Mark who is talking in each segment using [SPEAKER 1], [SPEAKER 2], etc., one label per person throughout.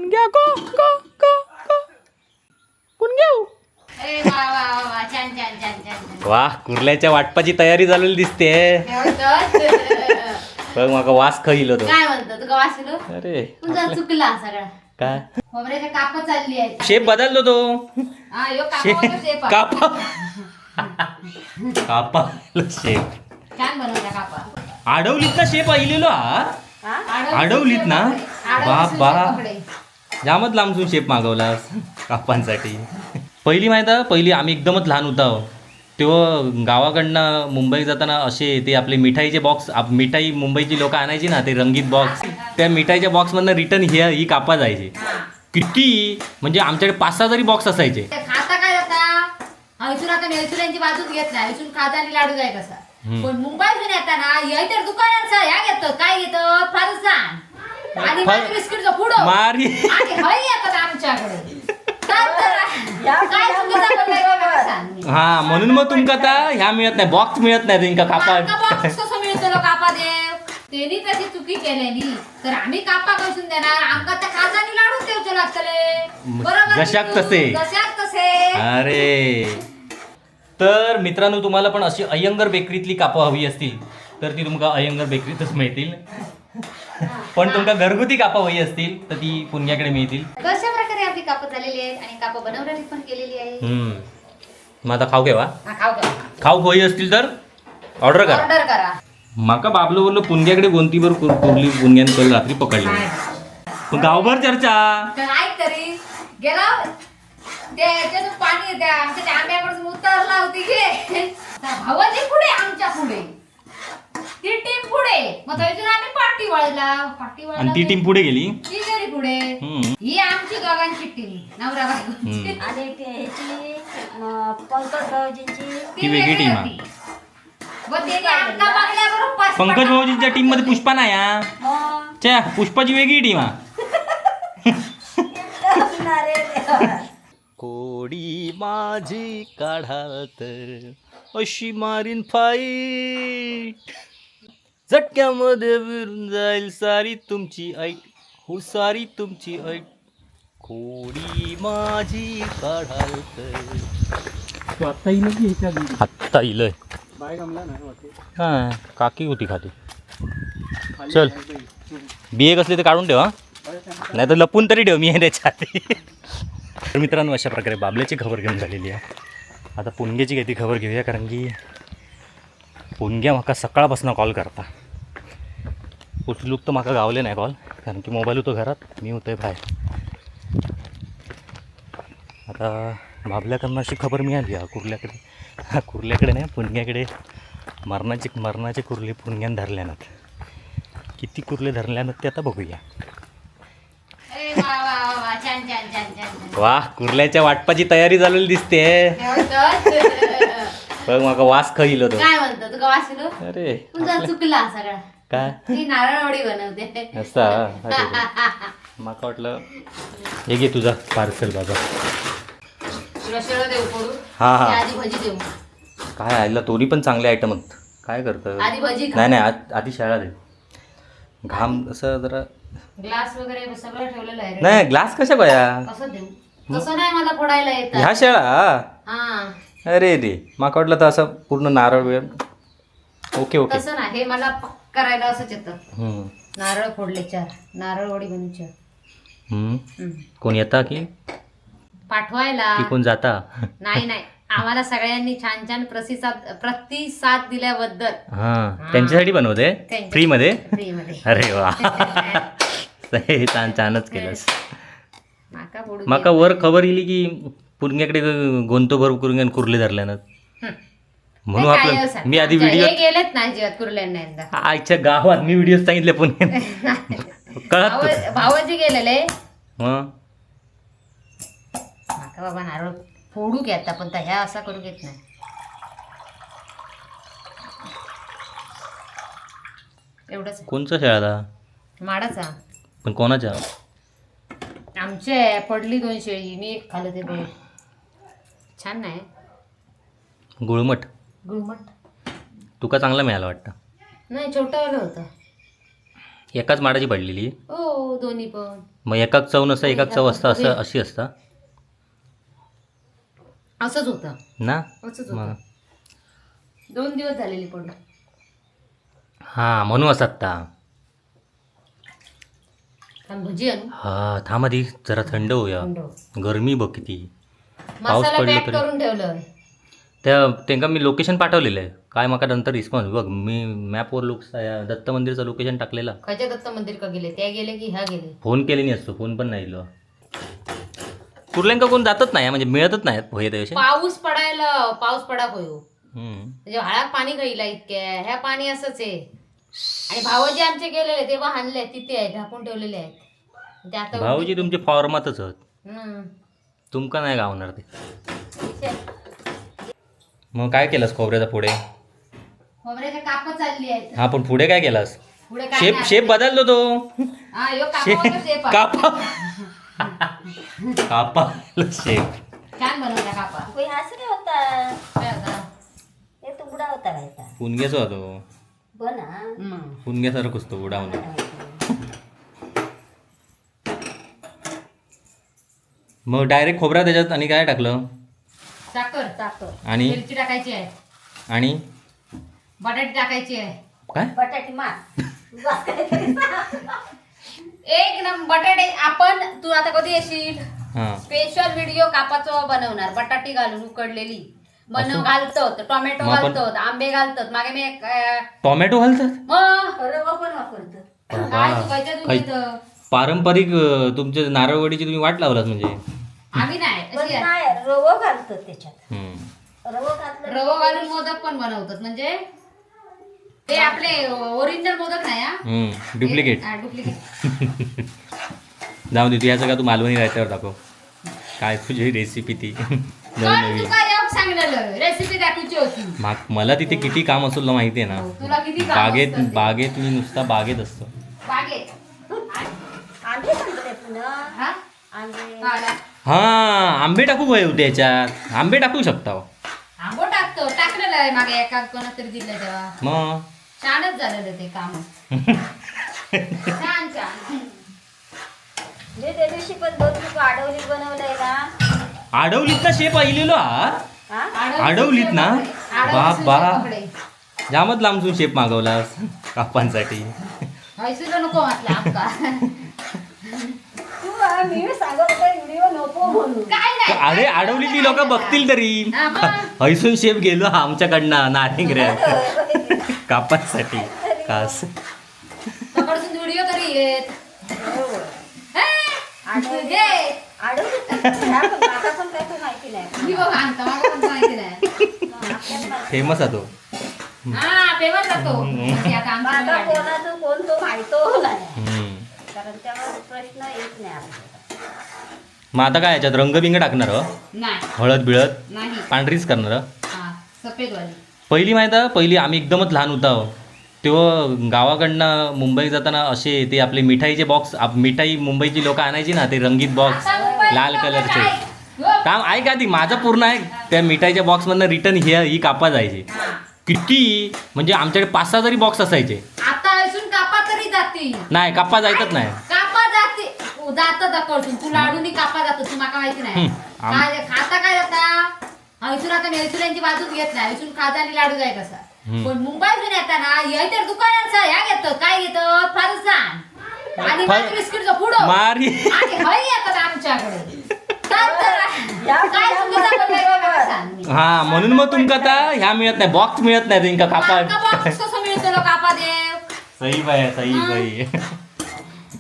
[SPEAKER 1] पुणग्या गो गो गो गो पुणग्या.
[SPEAKER 2] ए वा वा वा वा, छान छान छान छान छान.
[SPEAKER 1] वा, कुर्ल्याच्या वाटपाची तयारी झालेली दिसते.
[SPEAKER 2] तर
[SPEAKER 1] बघ, माका वास खाईल होतो.
[SPEAKER 2] काय म्हणतो, तुका वाचलो?
[SPEAKER 1] अरे.
[SPEAKER 2] तुझा चुकला सगळा.
[SPEAKER 1] काय?
[SPEAKER 2] खोबऱ्याच्या काप चालली आहे.
[SPEAKER 1] शेप बदललो तो.
[SPEAKER 2] हा, ह्यो कापावरचा शेप हा.
[SPEAKER 1] कापा कापा शेप.
[SPEAKER 2] छान बनवला कापा.
[SPEAKER 1] अडवलीत ना शेप आलेलो हा. अडवलीत ना?
[SPEAKER 2] अडवलीत
[SPEAKER 1] बा.
[SPEAKER 2] पकडे.
[SPEAKER 1] जामच लांबसून शेप मागवला कापांसाठी. पहिली माहीत आहे, पहिली आम्ही एकदमच लहान होतो तेव्हा गावाकडनं मुंबईत जाताना असे ते आपले मिठाईचे बॉक्स, मिठाई मुंबईची लोक आणायची ना, ते रंगीत बॉक्स, त्या मिठाईच्या बॉक्समधनं रिटर्न ही ही कापा जायची. किती म्हणजे आमच्याकडे पाच सहा जरी बॉक्स असायचे.
[SPEAKER 2] ते खाता काय जाता हैसून? आता मी हैसून यांची बाजूच घेत नाही. हैसून खाजा आणि लाडू जाय कसा. पण मुंबईतून येताना या तर दुकानाचा ह्या घेतो, काय घेतो, फरसाण आणि बिस्किटचं पुडो.
[SPEAKER 1] मारी.
[SPEAKER 2] आणि हय येतात आमच्याकडे. तर तर काय चुकीचं बोललोय का मला सांग मी.
[SPEAKER 1] हा, म्हणून मग तुमका आता ह्या मिळत नाही, बॉक्स मिळत नाही तुमका कापा.
[SPEAKER 2] माका बॉक्स कसं मिळतलो कापा देव? त्यांनी तशी चुकी केल्यानी तर आम्ही कापा कसून देणार? आमका त्या खाजानी लाडू देवचे लागतले. बरोबर
[SPEAKER 1] जशाक
[SPEAKER 2] की तू?
[SPEAKER 1] तसे.
[SPEAKER 2] जशाक तसे.
[SPEAKER 1] अरे, तर मित्रांनो, तुम्हाला पण अशी अय्यंगर बेकरीतली कापं हवी असतील तर ती तुमका अय्यंगर बेकरीतच मिळतील, पण तुमका घरगुती कापं हवी असतील तर ती पुण्याकडे मिळतील.
[SPEAKER 2] कशा प्रकारे आपली कापं झालेली आहेत आणि कापं बनवणारी पण केलेली आहे.
[SPEAKER 1] मग आता खाऊ घेवा.
[SPEAKER 2] हा, खाऊ का?
[SPEAKER 1] खाऊ हवी असतील तर ऑर्डर करा.
[SPEAKER 2] ऑर्डर करा.
[SPEAKER 1] माका बाबलो बोललो पुणग्याकडे गोंतीभर कुर्ली पुणग्यान कल रात्री पकडली. मग गावभर चर्चा.
[SPEAKER 2] तर ऐक, तरी गेला ते याच्यातून पाणी येते आमच्या त्या आंब्याकडून उतरला होती घे. भावाजी पुढे, आमच्या पुढे ती टीम पुढे, मग त्याच्यातून आम्ही पाठी वळला, पाठी वळला.
[SPEAKER 1] आणि ती टीम पुढे गेली.
[SPEAKER 2] ती गेली पुढे. ही आमची दोघांची टीम, नवरा बायकोची.
[SPEAKER 3] आणि ते ह्याची पंकज भाऊजींची
[SPEAKER 1] ती वेगळी टीम आहे.
[SPEAKER 2] होती. व त्याने आमका बघल्याबरोबर पाच
[SPEAKER 1] पंकज भाऊजींच्या टीम मध्ये पुष्पा नाही हा.
[SPEAKER 3] मग
[SPEAKER 1] च्या, पुष्पाची वेगळी टीम हा.
[SPEAKER 3] करणारे देवा.
[SPEAKER 1] कोडी माझी काढाल तर अशी मारीन फाईट, झटक्यामध्ये विरून जाईल सारी तुमची ऐट, हो सारी तुमची ऐट, कोडी माझी काढाल तर. आत्ता इलय. हा, काकी होती खाली. चल, बिये कसले ते काढून ठेव हा, नाही तर लपून तरी ठेव, मी आहे त्याच्या आधी. तर मित्रांनो, अशा प्रकारे बाबल्याची खबर घेऊन झालेली आहे. आता पुणग्याची काहीतरी खबर घेऊया, कारण की पुणग्या म्हाका सकाळपासून कॉल करता. उचलूक तर म्हाका गावले नाही कॉल, कारण की मोबाईल होतो घरात, मी होतोय बाहेर. आता बाबल्याकडनं अशी खबर मिळाली हा, कुर्ल्याकडे, कुर्ल्याकडे नाही, पुणग्याकडे मरणाचे मरणाचे कुर्ले पुणग्यान धरल्यानत. किती कुर्ले धरल्यानत ते आता बघूया.
[SPEAKER 2] ए वा वा वा वा, छान छान छान छान छान.
[SPEAKER 1] वा, कुर्ल्याच्या वाटपाची तयारी झालेली दिसते.
[SPEAKER 2] तर
[SPEAKER 1] बघ, माका वास खाईल होतो.
[SPEAKER 2] काय म्हणतो, तुका वाचलो?
[SPEAKER 1] अरे.
[SPEAKER 2] तुझा चुकला सगळा.
[SPEAKER 1] काय?
[SPEAKER 2] ती नारळवडी बनवते.
[SPEAKER 1] असा अरे रे. माका वाटलं हे घे तुझा पार्सल बाबा.
[SPEAKER 2] तुला शिळ देऊ फोडून?
[SPEAKER 1] हा हा.
[SPEAKER 2] की आधी भजी देऊ?
[SPEAKER 1] काय आईला, दोन्ही पण चांगले आयटम आहेत. काय करतं?
[SPEAKER 2] आधी भजी खा.
[SPEAKER 1] नाही नाही, आधी शाळा दे. घाम असं जरा.
[SPEAKER 2] ग्लास वगैरे सगळं ठेवलेलं आहे.
[SPEAKER 1] नाही, ग्लास कशा बाया?
[SPEAKER 2] कसं देऊ? तसं नाही, मला फोडायला येत.
[SPEAKER 1] ह्या शाळा.
[SPEAKER 2] हा.
[SPEAKER 1] अरे रे, माका वाटलं तर असं पूर्ण नारळ बिरळ. Okay okay.
[SPEAKER 2] तसं नाही, हे मला करायला असंच येतं.
[SPEAKER 1] हम्म.
[SPEAKER 2] नारळ फोडले चार, नारळ वडी बनवू चार.
[SPEAKER 1] हम्म.
[SPEAKER 2] हम्म.
[SPEAKER 1] कोण येता की
[SPEAKER 2] पाठवायला
[SPEAKER 1] की कोण जाता?
[SPEAKER 2] नाही नाही, आम्हाला सगळ्यांनी छान छान प्रतिसाद प्रतिसाद दिल्याबद्दल.
[SPEAKER 1] हा, त्यांच्यासाठी बनवते.
[SPEAKER 2] त्यांच्या-
[SPEAKER 1] फ्रीमध्ये.
[SPEAKER 2] फ्रीमध्ये.
[SPEAKER 1] अरे वा, हे छान, छानच केलंस.
[SPEAKER 2] माका फोडू
[SPEAKER 1] माका वर खबर इली की पुणग्याकडे गोंतोभर कुरुंग्यान कुर्ले धरल्यानं म्हणून
[SPEAKER 2] ते काय
[SPEAKER 1] आपलं
[SPEAKER 2] असं.
[SPEAKER 1] मी आधी
[SPEAKER 2] आमच्या
[SPEAKER 1] व्हिडिओ
[SPEAKER 2] हे गेलेत नाही जीवात कुर्ल्यांना यंदा.
[SPEAKER 1] आजच्या गावात मी व्हिडिओ सांगितले पुण्यात कळत.
[SPEAKER 2] भावाजी गेलेले.
[SPEAKER 1] मग
[SPEAKER 2] माका बाबा नारळ फोडू घेता, पण त्या ह्या असा करू घेत नाही. एवढंच आहे.
[SPEAKER 1] कोणचा शाळा?
[SPEAKER 2] माडाचा.
[SPEAKER 1] पण कोणाच्या?
[SPEAKER 2] आमचे पडली दोन शेळी, मी एक खाल्लं ते बघ. छान नाही?
[SPEAKER 1] गुळमट.
[SPEAKER 2] गुळमट.
[SPEAKER 1] तुका चांगला मिळाला वाटतं.
[SPEAKER 2] नाही, छोटं वालं होतं.
[SPEAKER 1] एकाच माडाची पडलेली.
[SPEAKER 2] हो, दोन्ही पण.
[SPEAKER 1] मग एकाक चव नसता, एकाक चव असता, असं अशी असता.
[SPEAKER 2] असंच होतं.
[SPEAKER 1] ना.
[SPEAKER 2] असंच
[SPEAKER 1] मग
[SPEAKER 2] होतं. 2 दिवस झालेली पण.
[SPEAKER 1] हां, म्हणून असतात ता.
[SPEAKER 2] थांब, भजी आणू.
[SPEAKER 1] हा, थांब, आधी जरा थंड होऊया.
[SPEAKER 2] थंड.
[SPEAKER 1] गरमी बघ किती. पाऊस
[SPEAKER 2] मसाला
[SPEAKER 1] पडलो
[SPEAKER 2] पॅक
[SPEAKER 1] तरी.
[SPEAKER 2] करून ठेवलं.
[SPEAKER 1] त्या त्यांका मी लोकेशन पाठवलेलं आहे. काय माका नंतर रिस्पॉन्स बघ. मी मॅपवर लोक दत्त मंदिरचं लोकेशन टाकलेला.
[SPEAKER 2] खयच्या दत्त मंदिर का गेले? त्या गेले की ह्या गेले?
[SPEAKER 1] फोन केले नाही असतो, फोन पण नाही इलो. कुर्ल्यांका कोण जातच नाही, म्हणजे मिळतच नाहीत भोये त्याविषयी.
[SPEAKER 2] पाऊस पडायला, पाऊस पडा होयो. म्हणजे हळाक पाणी गईला इतक्या, ह्या पाणी असंच आहे. आणि भावाजी आमचे गेलेले तेव्हा आणले, तिथे आहे, झाकून ठेवलेले आहेत ते आता.
[SPEAKER 1] भाऊजी तुमचे फॉर्मातच आहोत.
[SPEAKER 2] हम्म.
[SPEAKER 1] तुमका नाही गावणार ते. मग काय केलंस खोबऱ्याचा पुढे?
[SPEAKER 2] खोबऱ्याच्या काप चालली आहेत.
[SPEAKER 1] हा, पण पुढे काय केलास?
[SPEAKER 2] पुढे काय
[SPEAKER 1] शेप
[SPEAKER 2] नाही.
[SPEAKER 1] शेप बदललो तो.
[SPEAKER 2] हा, ह्यो कापावरचा शेप हा.
[SPEAKER 1] कापा कापा शेप.
[SPEAKER 2] छान बनवला कापा.
[SPEAKER 3] कोई हसरे होता.
[SPEAKER 2] काय होता?
[SPEAKER 3] हे तुकडा होता रायता.
[SPEAKER 1] पुणग्याचा होतो.
[SPEAKER 3] बना.
[SPEAKER 2] हम्म.
[SPEAKER 1] पुणग्यासारखं असतो उडावून. मग डायरेक्ट खोबरा त्याच्यात आणि काय टाकलं?
[SPEAKER 2] साखर.
[SPEAKER 3] साखर.
[SPEAKER 1] आणि
[SPEAKER 2] मिरची टाकायची आहे.
[SPEAKER 1] आणि
[SPEAKER 2] बटाटे टाकायची आहे.
[SPEAKER 1] काय?
[SPEAKER 3] बटाटी मार तुझा काहीतरी सांग.
[SPEAKER 2] एक नंबर बटाटे. आपण तू आता कधी येशील?
[SPEAKER 1] हां.
[SPEAKER 2] स्पेशल व्हिडिओ कापाचो बनवणार, बटाटी घालून उकडलेली बनव.
[SPEAKER 1] असं?
[SPEAKER 2] घालतो टोमॅटो
[SPEAKER 1] मग आपण-
[SPEAKER 2] घालतो, आंबे घालतात. मागे मी एक
[SPEAKER 1] टोमॅटो घालतात?
[SPEAKER 2] मग
[SPEAKER 3] रवा पण वापरतो.
[SPEAKER 2] काय चुकायच्या
[SPEAKER 1] काही- पारंपरिक तुमच्या नारळवडीची तुम्ही वाट लावलात म्हणजे.
[SPEAKER 2] आम्ही नाही
[SPEAKER 3] पण
[SPEAKER 2] अशी आहे.
[SPEAKER 3] नाही, रवं घालतो त्याच्यात.
[SPEAKER 1] हम्म.
[SPEAKER 3] रवं घातलं.
[SPEAKER 2] रवं घालून मोदक पण बनवतात, म्हणजे ते आपले ओरिजिनल मोदक नाही हा.
[SPEAKER 1] हम्म, डुप्लिकेट.
[SPEAKER 2] हा, डुप्लिकेट.
[SPEAKER 1] जाऊ दे तू ह्याचं का, तू मालवणी रायत्यावर दाखव काय तुझी रेसिपी ती नवीन
[SPEAKER 2] पण
[SPEAKER 1] नवीन.
[SPEAKER 2] तुका एक सांगलेलं रेसिपी दाखवची होती.
[SPEAKER 1] मला तिथे किती काम असेल तुला माहिती आहे ना?
[SPEAKER 2] हो, तुला किती काम
[SPEAKER 1] बागेत
[SPEAKER 2] असतं ते.
[SPEAKER 1] बागेत मी नुसता बागेत असतो.
[SPEAKER 2] बागेत.
[SPEAKER 3] आंबे सांगले पुन्हा.
[SPEAKER 2] हा.
[SPEAKER 3] आंबे.
[SPEAKER 2] हा, ना.
[SPEAKER 1] हा, आंबे टाकू गय होते याच्यात? आंबे टाकू शकता हो.
[SPEAKER 2] आंबो टाकतो, टाकलेलं आहे मागे एका कोणातरी दिलं तेव्हा.
[SPEAKER 1] मग
[SPEAKER 2] छानच झालेलं ते काम, छान छान.
[SPEAKER 3] मी त्या दिवशी पण 2 किलो आडवली बनवलंय ना.
[SPEAKER 1] आडवलीत ना शेप आलेलो हा.
[SPEAKER 3] हा.
[SPEAKER 1] आडवलीत ना?
[SPEAKER 2] आडवलीत
[SPEAKER 1] बाप बा.
[SPEAKER 2] पकडे.
[SPEAKER 1] जामच लांबसून शेप मागवलास कापांसाठी.
[SPEAKER 2] हैसूला नको म्हटलं आमका.
[SPEAKER 3] तू मी सांगत होते व्हिडिओ नको म्हणून.
[SPEAKER 2] काय नाही.
[SPEAKER 1] अरे, आडवलीतली लोक बघतील तरी.
[SPEAKER 2] हा, मग.
[SPEAKER 1] हैसून शेप गेलो हा आमच्याकडनं नारिंग कापांसाठी कास.
[SPEAKER 2] पकडसून व्हिडिओ तरी येत. हे,
[SPEAKER 3] आडवली.
[SPEAKER 2] हे.
[SPEAKER 3] आडवली पण ह्या पण माका पण काय तो माहिती नाही.
[SPEAKER 2] मी बघ आणता, मला पण माहिती नाही.
[SPEAKER 3] आपल्याला माहिती.
[SPEAKER 1] फेमस आहे तो.
[SPEAKER 2] हा, फेमस जातो ते आता आमच्या
[SPEAKER 3] माका
[SPEAKER 2] गाडीत.
[SPEAKER 3] कोणाचं कोण तो माहितो नाही.
[SPEAKER 1] हम्म.
[SPEAKER 3] कारण त्यावर प्रश्न येत नाही आपल्याला.
[SPEAKER 1] मग आता काय याच्यात रंगबिंग टाकणार हो?
[SPEAKER 2] नाही.
[SPEAKER 1] हळद बिळद?
[SPEAKER 2] नाही.
[SPEAKER 1] पांढरीच करणार हो?
[SPEAKER 2] हा, सफेद वाली.
[SPEAKER 1] पहिली माहीत आहे, पहिली आम्ही एकदमच लहान होतो तेव्हा गावाकडनं मुंबईत जाताना असे ते आपले मिठाईचे बॉक्स, मिठाई मुंबईची लोक आणायची ना, ते रंगीत बॉक्स.
[SPEAKER 2] आता मुंबईत
[SPEAKER 1] लाल
[SPEAKER 2] लोकं
[SPEAKER 1] कलरचे.
[SPEAKER 2] काय? हो.
[SPEAKER 1] थांब, ऐक आधी माझं पूर्ण आहे. त्या मिठाईच्या बॉक्समधनं रिटर्न ही ही कापा जायची.
[SPEAKER 2] हा.
[SPEAKER 1] किती म्हणजे आमच्याकडे पाच सहा तरी बॉक्स असायचे.
[SPEAKER 2] आता असून कापा तरी जाती.
[SPEAKER 1] नाही, कापा जायतच नाही.
[SPEAKER 2] कापा जाते, जात दाखवसून तू लाडूनी कापा जातो, तू माका माहिती नाही.
[SPEAKER 1] हम्म.
[SPEAKER 2] काय खाता काय जाता हैसून? आता मी हैसून यांची बाजूच घेत नाही. हैसून खाजा आणि लाडू जाय कसा.
[SPEAKER 1] हम्म.
[SPEAKER 2] पण मुंबईतून येताना या तर दुकानाचा ह्या घेत, काय घेत, फरसान आणि बिस्किटचं पुढं
[SPEAKER 1] मारी.
[SPEAKER 2] आणि हय येतात आमच्याकडे. तर तर
[SPEAKER 3] या
[SPEAKER 2] काय चुकीचं बोललोय का मला सांग मी.
[SPEAKER 1] हा, म्हणून मग तुमका आता ह्या मिळत नाही, बॉक्स मिळत नाही तुमका
[SPEAKER 2] माका
[SPEAKER 1] कापा.
[SPEAKER 2] box कसं मिळतो कापा देव?
[SPEAKER 1] सही बाय, सही सही.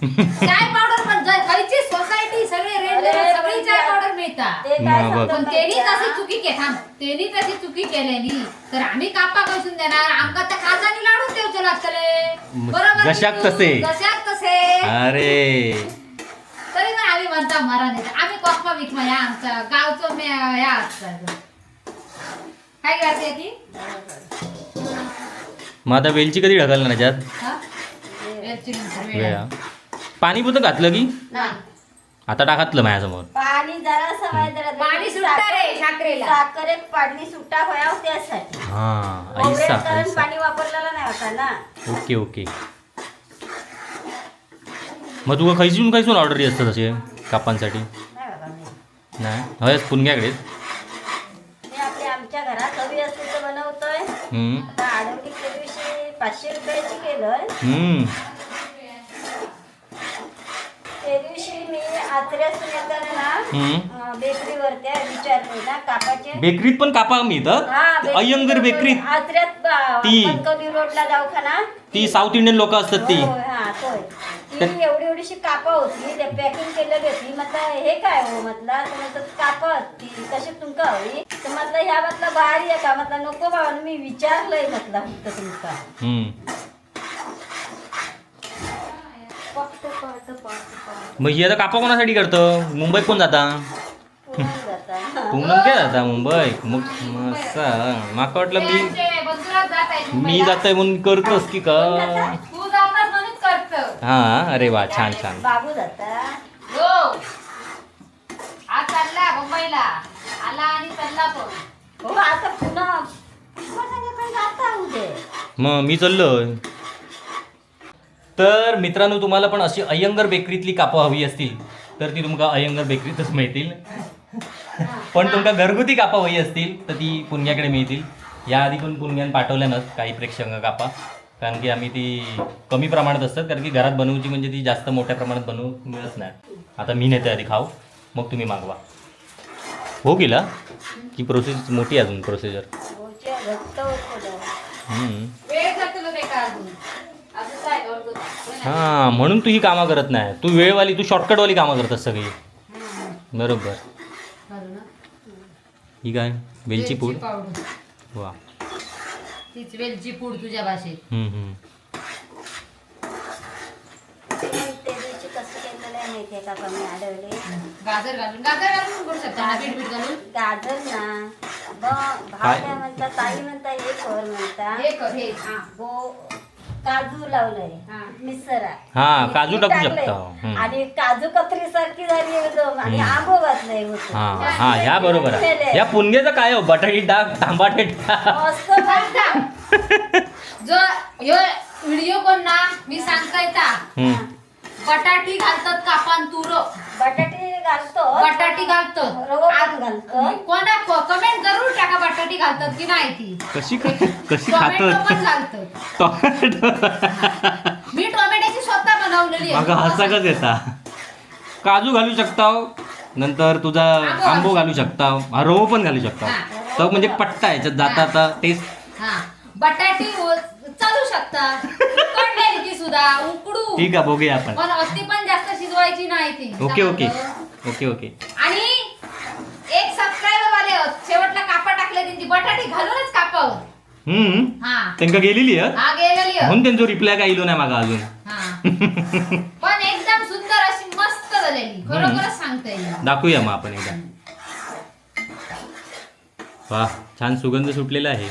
[SPEAKER 2] चाय पावडर पण खायची सोसायटी सगळे रेड
[SPEAKER 3] अरे,
[SPEAKER 2] सगळी
[SPEAKER 3] पण
[SPEAKER 2] चाय
[SPEAKER 3] त्या-
[SPEAKER 2] पावडर मिळतात.
[SPEAKER 3] ते काय
[SPEAKER 1] ना, बघ.
[SPEAKER 3] समजत
[SPEAKER 2] पण
[SPEAKER 3] नाही
[SPEAKER 2] त्यांनीच
[SPEAKER 3] त्या.
[SPEAKER 2] अशी चुकी के थांब, त्यांनी तशी चुकी केल्यानी तर आम्ही कापा कसून देणार? आमका त्या खाजानी लाडून देऊचे लागतले. बरोबर
[SPEAKER 1] जशाक
[SPEAKER 2] की तू?
[SPEAKER 1] तसे.
[SPEAKER 2] जशाक तसे.
[SPEAKER 1] अरे.
[SPEAKER 2] तरी पण आम्ही म्हणता मरा नाही तर आम्ही कोकमा विकमा ह्या आमचा गावचं ह्या असतं. काय करते की?
[SPEAKER 1] मग आता वेलची कधी ढकलणार याच्यात?
[SPEAKER 2] हा? वेलची नंतर वेळ
[SPEAKER 1] वेळा पाणी पुरतं घातलं की?
[SPEAKER 2] नाही.
[SPEAKER 1] आता टाकातलं माझ्यासमोर.
[SPEAKER 3] पाणी जरा सवय जरा.
[SPEAKER 2] पाणी सुटतं रे साखरेला.
[SPEAKER 3] साखर एक पाणी सुट्टा होया त्यासाठी.
[SPEAKER 1] हा,
[SPEAKER 3] खोबऱ्यात
[SPEAKER 1] ऐसा
[SPEAKER 3] कारण
[SPEAKER 1] ऐसा.
[SPEAKER 3] पाणी वापरलेला नाही होता ना.
[SPEAKER 1] Okay okay. मग तुका खंयसून खंयसून ऑर्डरी असतात असे कापांसाठी?
[SPEAKER 3] नाही बाबा, मी
[SPEAKER 1] नाही, हयच पुणग्याकडेच.
[SPEAKER 3] मी आपली आमच्या घरात हवी असते तर बनवतोय. आता आडवली त्या दिवशी 500 रुपयाची केलंय. त्या दिवशी मी आत्र्यासून येताना ना बेकरीवर त्या विचारले ना कापाचे.
[SPEAKER 1] बेकरीत पण कापा मिळतात?
[SPEAKER 3] हा, बेकरीत.
[SPEAKER 1] अय्यंगर बेकरीत.
[SPEAKER 3] आत्र्यात
[SPEAKER 1] ती.
[SPEAKER 3] कणकवली रोडला दवाखाना.
[SPEAKER 1] ती साऊथ इंडियन लोक असतात ती.
[SPEAKER 3] हो, हा, तोय. ती एवढी एवढीशी कापा होती, ते पॅकिंग केलेली होती. म्हटलं हे काय हो, म्हटलं तर म्हणतात कापा ती कशी तुमका हवी, तर म्हटलं ह्या म्हटलं भारी आहे का, म्हटलं नको बाबा, मी विचारलंय म्हटलं फक्त तुमका. पक्त पळत पळत पळत.
[SPEAKER 1] मग ही आता कापा कोणासाठी करतं? मुंबईत कोण जाता?
[SPEAKER 3] पुण्यात जाता.
[SPEAKER 1] पूनम काय जाता मुंबई? मग माका वाटलं मी
[SPEAKER 2] आमचे बंधुराज जात आहेत
[SPEAKER 1] मी
[SPEAKER 2] मुंबईला.
[SPEAKER 1] जातोय म्हणून करतोस की का?
[SPEAKER 2] तू जातात म्हणून करत.
[SPEAKER 1] हा, अरे वा, छान छान.
[SPEAKER 3] बाबू जाता.
[SPEAKER 2] हो, आज चालला मुंबईला, आला आणि चालला पण.
[SPEAKER 3] हो, आता पुन्हा पुष्पा संध्याकाळी जाता उद्या.
[SPEAKER 1] मग मी चाललोय. तर मित्रांनो, तुम्हाला पण अशी अय्यंगर बेकरीतली कापं हवी असतील तर ती तुमका अय्यंगर बेकरीतच मिळतील, पण तुमका घरगुती कापा हवी असतील तर ती पुणग्याकडे मिळतील. याआधी पण पुणग्यान पाठवल्यानंच काही प्रेक्षकांना कापा, कारण की आम्ही ती कमी प्रमाणात असतात, कारण की घरात बनवूची म्हणजे ती जास्त मोठ्या प्रमाणात बनवू मिळत नाही. आता मी नेते आधी खाऊ, मग तुम्ही मागवा. हो गेला की प्रोसेस मोठी आहे अजून प्रोसिजर.
[SPEAKER 3] भाऊच्या घट्ट होतं.
[SPEAKER 2] वेळ जातो ना बेकार अजून अजून काय अर्धं तास. हो ना?
[SPEAKER 1] हां, म्हणून तू ही कामं करत नाही. तू वेळवाली, तू शॉर्टकटवाली कामं करतात सगळी. बरोबर.
[SPEAKER 2] घालू ना?
[SPEAKER 1] ही काय वेलची पूड?
[SPEAKER 2] पावडर.
[SPEAKER 1] वा.
[SPEAKER 2] तीच वेलची पूड तुझ्या भाषेत.
[SPEAKER 1] हम्म, हम्म.
[SPEAKER 3] ते दिवशी कसं केलेलं आहे माहितीये का पण मी अडवले.
[SPEAKER 2] गाजर घालून, गाजर घालून करू शकता ना, बीट बीट घालून.
[SPEAKER 3] गाजर ना
[SPEAKER 1] काय?
[SPEAKER 3] भाव म्हणता, ताई म्हणता हे कर म्हणता.
[SPEAKER 2] हे कर हे, हा.
[SPEAKER 3] गो काजू लावलंय
[SPEAKER 2] हा.
[SPEAKER 3] मिक्सरात.
[SPEAKER 1] हा, काजू
[SPEAKER 3] मीठ
[SPEAKER 1] टाकू
[SPEAKER 3] टाकलंय.
[SPEAKER 1] शकता.
[SPEAKER 3] आणि काजू कतरी सारखी झाली एकदम आणि आंबो घातलंय होतं.
[SPEAKER 1] हा हा, ह्या बरोबर आहे. या पुणग्याचं काय हो, बटाटी टाक, तांबाटे टाक.
[SPEAKER 3] मस्त.
[SPEAKER 2] थांब, थांब. जो ह्यो व्हिडिओ कोण ना मी सांगता येता. बटाटी घालतात कापान तुर.
[SPEAKER 3] बटाटे घालतो.
[SPEAKER 2] बटाटी घालतात.
[SPEAKER 3] रवो पण घालतो.
[SPEAKER 2] कोणा कमेंट जरूर टाका, बटाटी घालतात की नाही ती.
[SPEAKER 1] कशी कशी
[SPEAKER 2] टोमॅटो
[SPEAKER 1] खातात?
[SPEAKER 2] पण घालतात.
[SPEAKER 1] टोमॅटो.
[SPEAKER 2] मी टोमॅटोची स्वतः बनवलेली आहे.
[SPEAKER 1] मग हसाकच येता. काजू घालू शकता, नंतर तुझा आंबो घालू शकता, हा रवो पण घालू शकता. तर म्हणजे पट्टा याच्यात जाता आता टेस्ट.
[SPEAKER 2] हा, बटाटी चालू शकता, उकडलेली ती सुद्धा उकडू.
[SPEAKER 1] ठीक आहे, बघूया आपण.
[SPEAKER 2] पण अति पण जास्त शिजवायची नाही ती.
[SPEAKER 1] Okay okay okay okay.
[SPEAKER 2] आणि एक सबस्क्रायबर वाले आहोत, शेवटला कापा टाकले त्यांची बटाटी घालूनच कापावं. हा.
[SPEAKER 1] त्यांका गेलेली आहे?
[SPEAKER 2] हा, गेलेली आहे.
[SPEAKER 1] म्हणून त्यांचा रिप्लाय काय इलो नाही मागा अजून.
[SPEAKER 2] हा, पण एकदम सुंदर अशी मस्त झालेली, खरोखरच सांगता येईल.
[SPEAKER 1] दाखवूया मग आपण एकदा. वा, छान सुगंध सुटलेला आहे.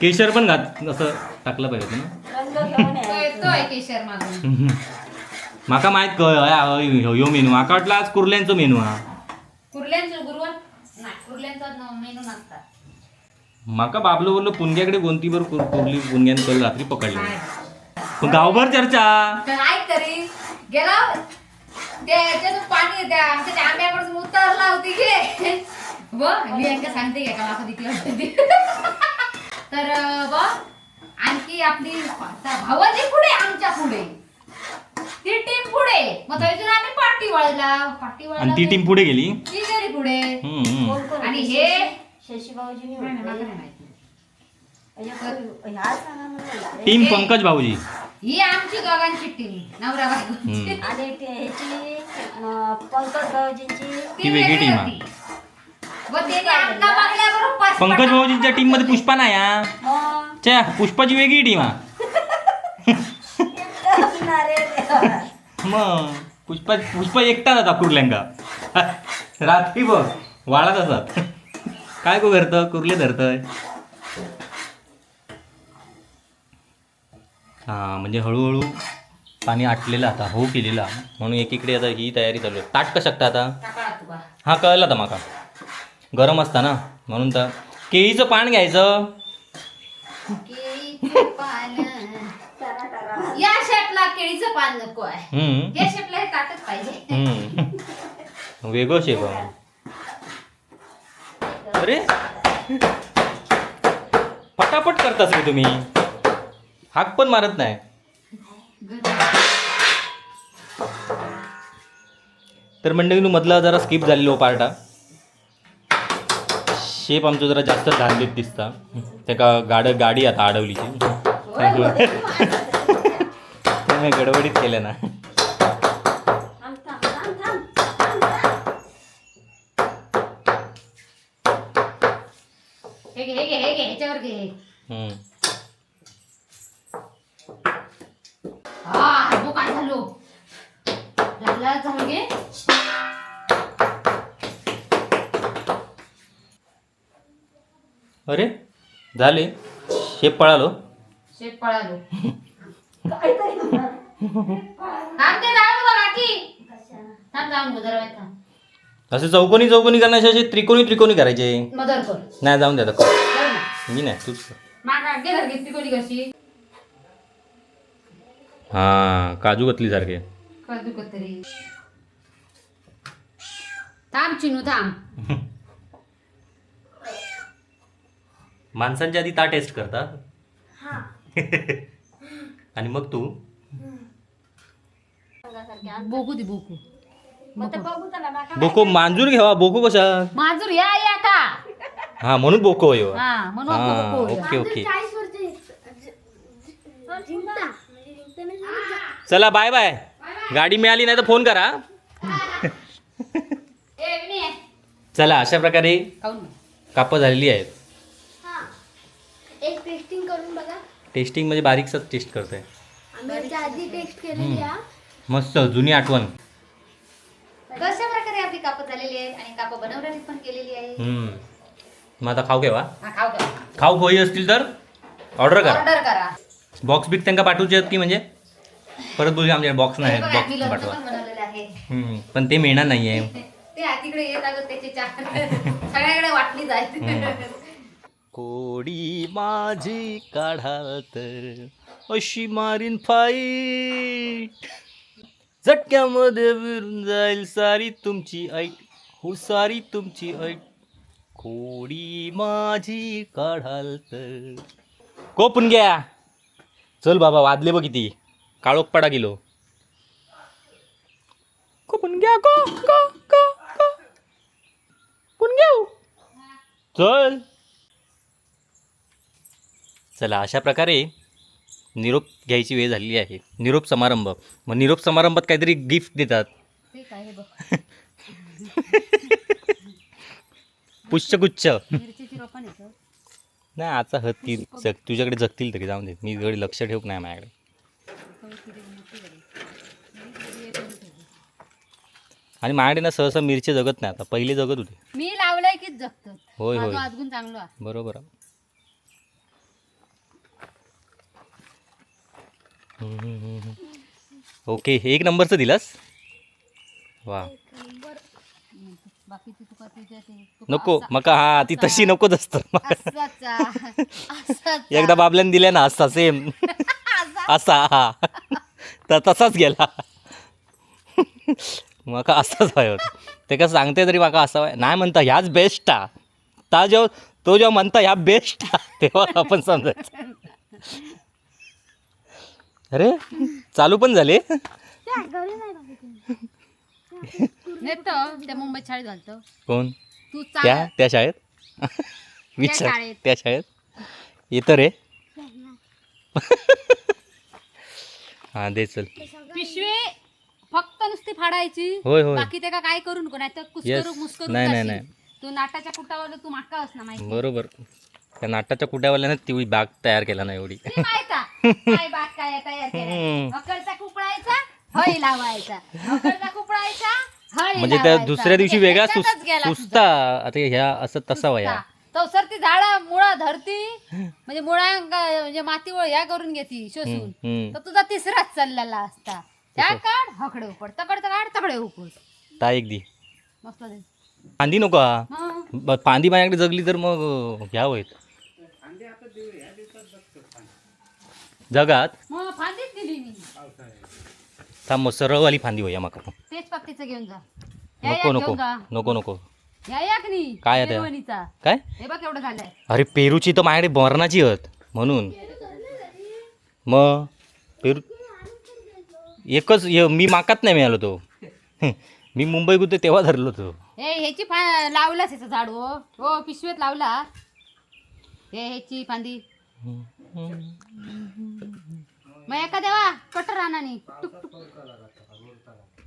[SPEAKER 1] केशर पण घात असं टाकलं पाहिजे होतं ना.
[SPEAKER 3] रंग घेऊन
[SPEAKER 2] तो
[SPEAKER 3] यायचो.
[SPEAKER 2] येतोय केशर मागून.
[SPEAKER 1] माका माहित ह्यो मेनू, माका वाटलं आज कुर्ल्यांचो मेनू हा.
[SPEAKER 2] कुर्ल्यांचं गुरुवार नाही, कुर्ल्यांचा मेनू नसतात.
[SPEAKER 1] माका बाबलो बोललो पुणग्याकडे कोणती बर कुर्ली पुणग्यान काल रात्री पकडली, पण गावभर चर्चा.
[SPEAKER 2] तर ऐक तरी गेला त्याच्यातून पाणी त्या आमच्या त्या आंब्याकडून उतरला होती घे व मी यांका सांगते का माका भीती वाटते ती. तर व आणखी आपली भावाजी पुढे आमच्या पुढे ती टीम पुढे, मग थंयसून आम्ही पाठी वळला, पाठी वळला.
[SPEAKER 1] आणि ती टीम पुढे गेली.
[SPEAKER 2] ती गेली पुढे.
[SPEAKER 1] हम्म, हम्म.
[SPEAKER 3] कोण कोण
[SPEAKER 2] आणि
[SPEAKER 3] होते?
[SPEAKER 2] हे
[SPEAKER 3] शशी भाऊजी
[SPEAKER 2] नाही, नाही, माका
[SPEAKER 3] होते.
[SPEAKER 2] नाही माहिती.
[SPEAKER 3] म्हणजे ह्या सांगा म्हणून.
[SPEAKER 1] टीम पंकज भाऊजी.
[SPEAKER 2] ही आमची दोघांची टीम, नवरा बायकोची.
[SPEAKER 3] आणि ह्याची पंकज भाऊजींची.
[SPEAKER 1] ती वेगळी टीम आहे.
[SPEAKER 2] होती. व त्याने आमका बघल्याबरोबर पाच
[SPEAKER 1] पंकज भाऊजींच्या टीम मध्ये पुष्पा नाही हा.
[SPEAKER 3] मग
[SPEAKER 1] च्या पुष्पाची वेगळी टीम हा.
[SPEAKER 3] एकटं असणार आहे देवा.
[SPEAKER 1] मग पुष्पा पुष्पा एकटा जाता कुर्ल्यांका रात्री बघ वाळत असतात. काय गो करतं कुर्ले धरतय. हा, म्हणजे हळूहळू पाणी आटलेलं आता हो केलेला, म्हणून एकीकडे आता ही तयारी चालू आहे. ताट कसं शकता आता?
[SPEAKER 2] टाका तुका.
[SPEAKER 1] हा, कळलं आता माका, गरम असता ना म्हणून तर केळीचं पान घ्यायचं.
[SPEAKER 2] केळीचं पान. या शेपला शेपला केळीचं पान नको आहे.
[SPEAKER 1] हम्म.
[SPEAKER 2] या शेपला हे ताटच पाहिजे.
[SPEAKER 1] वेगळं शेप आहे. अरे, फटाफट करतास रे तुम्ही, हाक पण मारत नाही. तर मंडळी, मधला जरा स्किप झालेलो पार्टा. शेप आमचो जरा जास्त धांदीत दिसता. तेका गाडी आता अडवलीची त्यामुळे गडबडीत केलं ना.
[SPEAKER 3] थांब थांब थांब थांब थांब थांब.
[SPEAKER 2] हे घे, हे घे, हे घे, ह्याच्यावर घे.
[SPEAKER 1] हम्म.
[SPEAKER 2] हा तो काय झालो, लागला झालं घे.
[SPEAKER 1] अरे झाले, शेप पळालो.
[SPEAKER 2] शेप पळालो.
[SPEAKER 3] काहीतरी म्हणा.
[SPEAKER 2] थांब ते जाऊन बघ काकी. थांब, जाऊन बघ जरा वेळ थांब.
[SPEAKER 1] असे चौकोनी चौकोनी करण्याचे, असे त्रिकोणी त्रिकोणी करायचे.
[SPEAKER 2] मदर कर.
[SPEAKER 1] नाही, जाऊन दे आता कर.
[SPEAKER 2] कर ना.
[SPEAKER 1] मी नाही, तूच कर.
[SPEAKER 2] माग घे धर, घेतली कोणी कशी.
[SPEAKER 1] हां, काजू कतली सारखे.
[SPEAKER 2] काजू कतरी. थांब चिनू थांब.
[SPEAKER 1] माणसांच्या आधी ता टेस्ट करता आणि मग तू.
[SPEAKER 2] बोकू दे बोकू.
[SPEAKER 3] मग तर बघू चला माका.
[SPEAKER 1] बोको मांजूर घ्यावा, बोको कशा?
[SPEAKER 2] माजूर या या का.
[SPEAKER 1] हा, म्हणून बोको होय.
[SPEAKER 2] हा, म्हणून
[SPEAKER 1] हा.
[SPEAKER 2] बोको.
[SPEAKER 1] Okay okay.
[SPEAKER 4] 40 वर्ष जिंकता म्हणजे जिंकता नाही.
[SPEAKER 1] चला, बाय बाय. गाडी मिळाली नाही तर फोन करा.
[SPEAKER 2] ए विनी.
[SPEAKER 1] चला, अशा प्रकारे
[SPEAKER 2] खाऊन.
[SPEAKER 1] कापं झालेली आहेत.
[SPEAKER 4] हा, एक टेस्टिंग करून बघा.
[SPEAKER 1] टेस्टिंग म्हणजे बारीकसाच टेस्ट करतोय.
[SPEAKER 4] आम्ही याच्या आधी टेस्ट केलेली आहे.
[SPEAKER 1] मस्त जुनी आठवण.
[SPEAKER 2] कशा प्रकारे आपली कापं झालेली आहे आणि कापं बनवण्याची पण केलेली आहे.
[SPEAKER 1] हम्म. मग आता खाऊ घेवा.
[SPEAKER 2] हा, खाऊ घ्या.
[SPEAKER 1] खाऊ खोई असतील तर ऑर्डर करा.
[SPEAKER 2] ऑर्डर करा.
[SPEAKER 1] बॉक्स बिक त्यांना पाठवूचे आहेत की, म्हणजे परत बोलूया आमच्या बॉक्स
[SPEAKER 2] हे
[SPEAKER 1] नाही
[SPEAKER 2] बघा, मी
[SPEAKER 1] बॉक्स
[SPEAKER 2] लोणचं
[SPEAKER 1] पाठवा.
[SPEAKER 2] पण बनवलेलं आहे.
[SPEAKER 1] हम्म, पण ते मिळणार नाहीये.
[SPEAKER 2] ते तिकडे येत अगं त्याचे चार सगळ्याकडे वाटली जाईल.
[SPEAKER 1] कोडी माझी काढाल तर अशी मारीन फाईट, झटक्यामध्ये विरून जाईल सारी तुमची ऐट, हो सारी तुमची ऐट. कोडी माझी काढाल तर कोपून घ्या. चल बाबा, वाजले बघ किती, काळोख पडा गेलो. कोपून घ्या, गो गो गो गो कोण घेऊ. चल चला, अशा प्रकारे निरोप घ्यायची वेळ झालेली आहे. निरोप समारंभ. मग निरोप समारंभात काहीतरी गिफ्ट देतात.
[SPEAKER 2] ते काय हे बघ.
[SPEAKER 1] पुष्पगुच्छ.
[SPEAKER 2] मिरचीची रोपण येतं.
[SPEAKER 1] नाही, आता हत ती जग तुझ्याकडे जगतील तरी जाऊन दे. मी घरी लक्ष ठेवू नाही माझ्याकडे. आणि माझ्याकडे ना सहसा मिरची जगत नाही आता, पहिले जगत होते.
[SPEAKER 2] मी लावलंय की जगत.
[SPEAKER 1] होय, होय.
[SPEAKER 2] अजून चांगलं आहे.
[SPEAKER 1] बरोबर आहे. हम्म, हम्म, हम्म. ओके, एक नंबरचं दिलास, वा.
[SPEAKER 2] बाकीची तुका तुझ्या ते तुका
[SPEAKER 1] नको
[SPEAKER 2] असा-
[SPEAKER 1] मका, हा ती तशी नकोच असतं.
[SPEAKER 2] असाच असाच.
[SPEAKER 1] एकदा बाबल्याने दिल्या ना असा सेम असा, हा तर तसाच गेला. माका असाच हय होता. ते का सांगते तरी माका असा हय नाही म्हणता, ह्याच बेस्ट हा. ता जेव्हा तो जेव्हा म्हणता ह्या बेस्ट हा तेव्हा आपण समजायचं. अरे, चालू पण झाले.
[SPEAKER 2] नेतो त्या मुंबईत शाळेत घालतो.
[SPEAKER 1] कोण?
[SPEAKER 2] तू
[SPEAKER 1] त्या
[SPEAKER 2] चाल.
[SPEAKER 1] त्या शाळेत विचार.
[SPEAKER 2] शाळेत.
[SPEAKER 1] त्या शाळेत येतं रे. हा दे चल.
[SPEAKER 2] पिशवी फक्त नुसती फाडायची.
[SPEAKER 1] होय, होय.
[SPEAKER 2] बाकी ते का काय करू नको, नाही तर
[SPEAKER 1] Yes.
[SPEAKER 2] कुस्करू मुस्करू
[SPEAKER 1] नाही, नाही,
[SPEAKER 2] जाशील.
[SPEAKER 1] नाही.
[SPEAKER 2] तू नाटाच्या कुटावर तू माका ना माहिती.
[SPEAKER 1] बरोबर, त्या नाटाच्या कुट्यावाल्यानं ती बाग तयार केला ना एवढी.
[SPEAKER 2] ती माहिता काय बाग काय तयार केलं.
[SPEAKER 1] हम्म.
[SPEAKER 2] अकडचा कुपळायचा हळी लावायचा, अकडचा कुपळायचा हळी
[SPEAKER 1] म्हणजे त्या
[SPEAKER 2] लावायचा.
[SPEAKER 1] दुसऱ्या दिवशी वेगळा
[SPEAKER 2] त्याच्यातच गेला तुझा.
[SPEAKER 1] सुस्ता आता ह्या असं तसा वया.
[SPEAKER 2] सुस्ता. तो सर ती झाडं मुळा धरती, म्हणजे मुळा म्हणजे मातीवर ह्या करून घेती शोषून.
[SPEAKER 1] हम्म.
[SPEAKER 2] तर तुझा तिसराच चाललेला असता, त्या काढ हकडे उपड, तकडचं काढ तकडे उपड.
[SPEAKER 1] ता एक दी.
[SPEAKER 2] मस्त दे.
[SPEAKER 1] फांदी नको हा.
[SPEAKER 2] हा.
[SPEAKER 1] फांदी माझ्याकडे जगली तर मग ह्या होईल. जगात.
[SPEAKER 2] मग फांदीच दिली मी.
[SPEAKER 1] थांब, मग सरळवाली फांदी होया माका.
[SPEAKER 2] तेच पत्तीचं घेऊन जा. या
[SPEAKER 1] नको
[SPEAKER 2] या
[SPEAKER 1] नको.
[SPEAKER 2] घेऊन जा.
[SPEAKER 1] नको नको.
[SPEAKER 2] या एक नी.
[SPEAKER 1] काय आता?
[SPEAKER 2] पेरवणीचा.
[SPEAKER 1] काय?
[SPEAKER 2] हे बघ, एवढं झालंय.
[SPEAKER 1] अरे, पेरूची तर माझ्याकडे मरणाची हत म्हणून मग पेरू एकच मी माकात नाही मिळालो तो. मी मुंबई होते तेव्हा धरलो तो.
[SPEAKER 2] हे ह्याची फा लावलाच ह्याचं झाड. हो हो, पिशवीत लावला. हे ह्याची फांदी. मग एका देवा कटर रानाने टुक टुक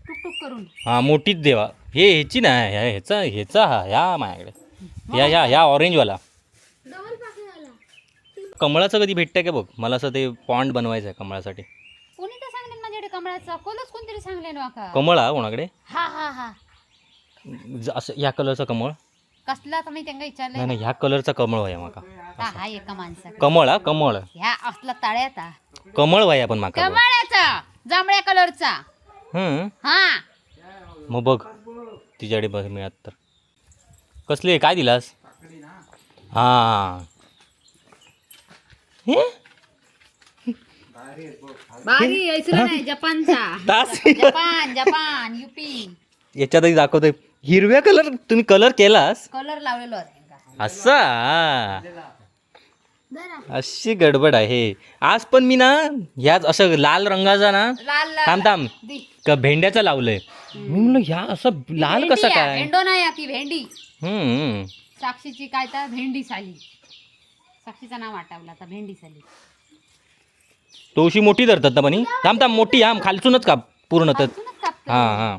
[SPEAKER 2] टुक टुक करून.
[SPEAKER 1] हा, मोठीच देवा. हे ह्याची नाही, ह्याचा ह्याचा हा ह्या माझ्याकडे ह्या ह्या ह्या ऑरेंजवाला.
[SPEAKER 4] डबल पाकळीवाला.
[SPEAKER 1] कमळाचं कधी भेटतं का बघ. मला असं ते पॉन्ड बनवायचं आहे कमळासाठी.
[SPEAKER 2] कोणी तर सांगले माझ्याकडे कमळाचं, कोणच कोणतरी सांगले ना का.
[SPEAKER 1] कमळ हा कोणाकडे?
[SPEAKER 2] हा हा हा.
[SPEAKER 1] असं ह्या कलरचं कमळ.
[SPEAKER 2] कसला तर मी त्यांना विचारलं.
[SPEAKER 1] नाही नाही, ह्या कलरचा कमळ व्हाय माका.
[SPEAKER 2] हा हा, एका माणसाकडे.
[SPEAKER 1] कमळ हा कमळ.
[SPEAKER 2] ह्या असला ताळ्यात हा.
[SPEAKER 1] कमळ व्हाय आपण माका बघ.
[SPEAKER 2] कमळाचा, जांभळ्या कलरचा.
[SPEAKER 1] हम्म.
[SPEAKER 2] हा.
[SPEAKER 1] मग बघ तिच्याकडे बघ मिळत तर. कसले काय दिलास? हा, हे
[SPEAKER 2] भारी ऐसलं नाही जपानचा.
[SPEAKER 1] तास.
[SPEAKER 2] Japan Japan UP.
[SPEAKER 1] याच्यातही दाखवतोय हिरव्या कलर. तुम्ही कलर केलास?
[SPEAKER 2] कलर लावलेलो आहे त्यांका.
[SPEAKER 1] असा अशी गडबड आहे. आज पण मी ना ह्याच असं लाल रंगाचा ना
[SPEAKER 2] लाल लाल.
[SPEAKER 1] थांब थांब.
[SPEAKER 2] दी.
[SPEAKER 1] का भेंड्याचं लावलंय. मी म्हणलं ह्या असं लाल
[SPEAKER 2] भेंडी
[SPEAKER 1] कसं
[SPEAKER 2] आहे,
[SPEAKER 1] काय?
[SPEAKER 2] भेंडो नाही आहे ती भेंडी.
[SPEAKER 1] हम्म.
[SPEAKER 2] साक्षीची काय तर भेंडी साली. साक्षीचं नाव आठवलं आता, भेंडी साली.
[SPEAKER 1] तुळशी मोठी धरतात ना पण ही? थांब थांब, मोठी हा खालसूनच का पूर्ण तर.
[SPEAKER 2] खालसूनच कापतो.
[SPEAKER 1] हां हां,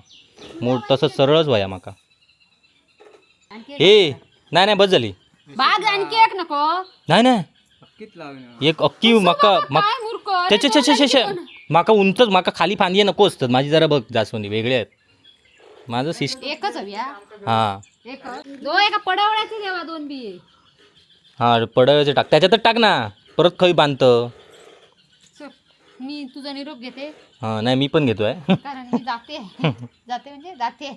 [SPEAKER 1] मोठ तसं सरळच व्हाया माका.
[SPEAKER 2] आणखी एक.
[SPEAKER 1] हे नाही नाही, बस झाली.
[SPEAKER 2] बाग आणखी एक नको?
[SPEAKER 1] नाही नाही, एक अक्की मका मक
[SPEAKER 2] काय मूर्ख अरे,
[SPEAKER 1] त्याच्या
[SPEAKER 2] दोन
[SPEAKER 1] छे छे
[SPEAKER 2] आणखी दोन.
[SPEAKER 1] माका उंचच, माका खाली फांदी नको असतात. माझी जरा बघ जास्वंदी वेगळे आहेत माझं सिस्ट.
[SPEAKER 2] एकच हवी हा.
[SPEAKER 1] हां.
[SPEAKER 2] एक दो एका पडवळ्याची देवा दोन बी.
[SPEAKER 1] हां, पडव्याचे टाक, त्याच्यातच टाक ना, परत खै बांधतं.
[SPEAKER 2] चल, मी तुझा निरोप घेते.
[SPEAKER 1] हां, नाही, मी पण घेतोय.
[SPEAKER 2] कारण मी जाते, जाते म्हणजे जाते.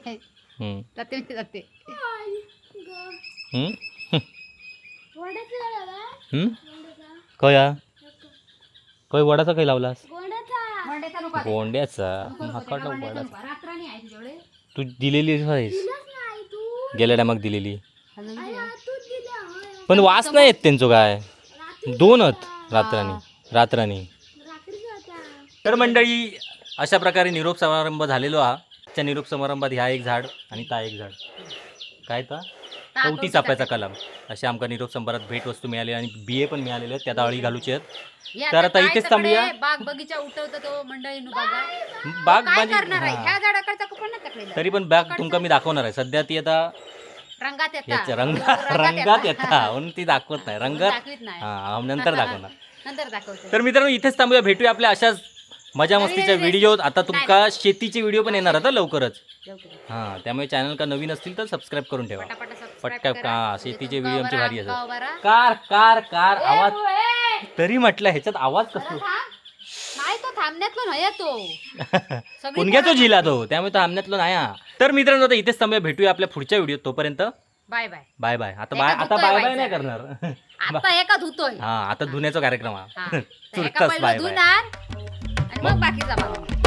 [SPEAKER 1] हम्म.
[SPEAKER 2] जाते म्हणजे जाते.
[SPEAKER 1] हम्म?
[SPEAKER 4] वडाचा लावला.
[SPEAKER 1] हम्म? कया खय वडाचा खय लावलास?
[SPEAKER 4] गोंड्याचा.
[SPEAKER 2] मंड्याचा नको आता.
[SPEAKER 1] गोंड्याचा.
[SPEAKER 2] नको, नको,
[SPEAKER 1] माका
[SPEAKER 2] त्यांना
[SPEAKER 1] वाटलं
[SPEAKER 2] मंड्याचा
[SPEAKER 1] वडाचा.
[SPEAKER 2] नको. रात्रानी आहे तुझ्याकडे.
[SPEAKER 1] तू दिलेली आहेस.
[SPEAKER 4] दिलंच नाही तू.
[SPEAKER 1] गेल्या टायमाक दिलेली.
[SPEAKER 2] हलवली
[SPEAKER 4] अरे
[SPEAKER 2] आहे.
[SPEAKER 4] तू दिल्या होय.
[SPEAKER 1] पण वास नाही येत त्यांचं काय. दोनच रात्रानी रात्रानी.
[SPEAKER 4] रात्रीच होता.
[SPEAKER 1] तर मंडळी, अशा प्रकारे निरोप समारंभ झालेलो हा. त्या निरोप समारंभात ह्या एक झाड आणि ता एक झाड काय ता कवटी चाफ्याचा कलम अशा आमका निरोप समारंभात भेटवस्तू मिळाली आणि बिये पण मिळालेले आहेत, त्या आळी घालूची आहेत.
[SPEAKER 2] हे
[SPEAKER 1] तर आता
[SPEAKER 2] काय
[SPEAKER 1] इथेच
[SPEAKER 2] तकडे
[SPEAKER 1] थांबूया.
[SPEAKER 2] बाग बगीचा उठवतो तो मंडळी बघा.
[SPEAKER 1] बाग
[SPEAKER 2] काय
[SPEAKER 1] माझी
[SPEAKER 2] करणार आहे
[SPEAKER 1] हा.
[SPEAKER 2] ह्या झाडाकडचा कुपन ना तकडे.
[SPEAKER 1] तरी पण बाग तुमका मी दाखवणार आहे. सध्या ती आता
[SPEAKER 2] रंगात येतात.
[SPEAKER 1] याच्या रंगात रंगात येता म्हणून ती दाखवत नाही रंगात.
[SPEAKER 2] दाखवीत नाही.
[SPEAKER 1] हा, नंतर दाखवणार.
[SPEAKER 2] नंतर दाखवतो.
[SPEAKER 1] तर मित्रांनो, इथेच थांबूया. भेटूया आपल्या अशाच मजा मस्तीच्या
[SPEAKER 2] नवीन
[SPEAKER 1] व्हिडिओ. आता तुमका शेतीचे व्हिडिओ पण येणार आता लवकरच.
[SPEAKER 2] लवकर.
[SPEAKER 1] हां, त्यामुळे चॅनल का नवीन असतील तर सबस्क्राईब करून ठेवा.
[SPEAKER 2] पटापट सबस्क्राईब
[SPEAKER 1] पटकन
[SPEAKER 2] करा.
[SPEAKER 1] का
[SPEAKER 2] म्हणजे
[SPEAKER 1] शेतीचे
[SPEAKER 2] तुमका
[SPEAKER 1] व्हिडिओ आमचे
[SPEAKER 2] बरा,
[SPEAKER 1] भारी
[SPEAKER 2] आमका
[SPEAKER 1] असतात.
[SPEAKER 2] बरा.
[SPEAKER 1] कार कार कार
[SPEAKER 2] ए,
[SPEAKER 1] आवाज.
[SPEAKER 2] ए,
[SPEAKER 1] तरी म्हटलं ह्याच्यात आवाज कसो.
[SPEAKER 2] थांब. नाही, तो थांबण्यातलो नाही तो. सगळी
[SPEAKER 1] कुणग्याचो जिल्हा तो, त्यामुळे तो आमण्यातलो नाही हा. तर मित्रांनो, आता इथेच थांबूया. भेटूया आपल्या पुढच्या व्हिडिओत, तोपर्यंत
[SPEAKER 2] बाय बाय.
[SPEAKER 1] बाय बाय. आता
[SPEAKER 2] एका
[SPEAKER 1] बाय, आता
[SPEAKER 2] धुतोय
[SPEAKER 1] बाय बाय
[SPEAKER 2] व्हायचं.
[SPEAKER 1] नाही करणार.
[SPEAKER 2] आता एका धुतोय.
[SPEAKER 1] हा, आता धुण्याचा कार्यक्रम हा.
[SPEAKER 2] हा. तर एका
[SPEAKER 1] तुर्तास
[SPEAKER 2] पहिलं
[SPEAKER 1] बाय बाय.
[SPEAKER 2] धुणार आणि मग बाकीचा बघू.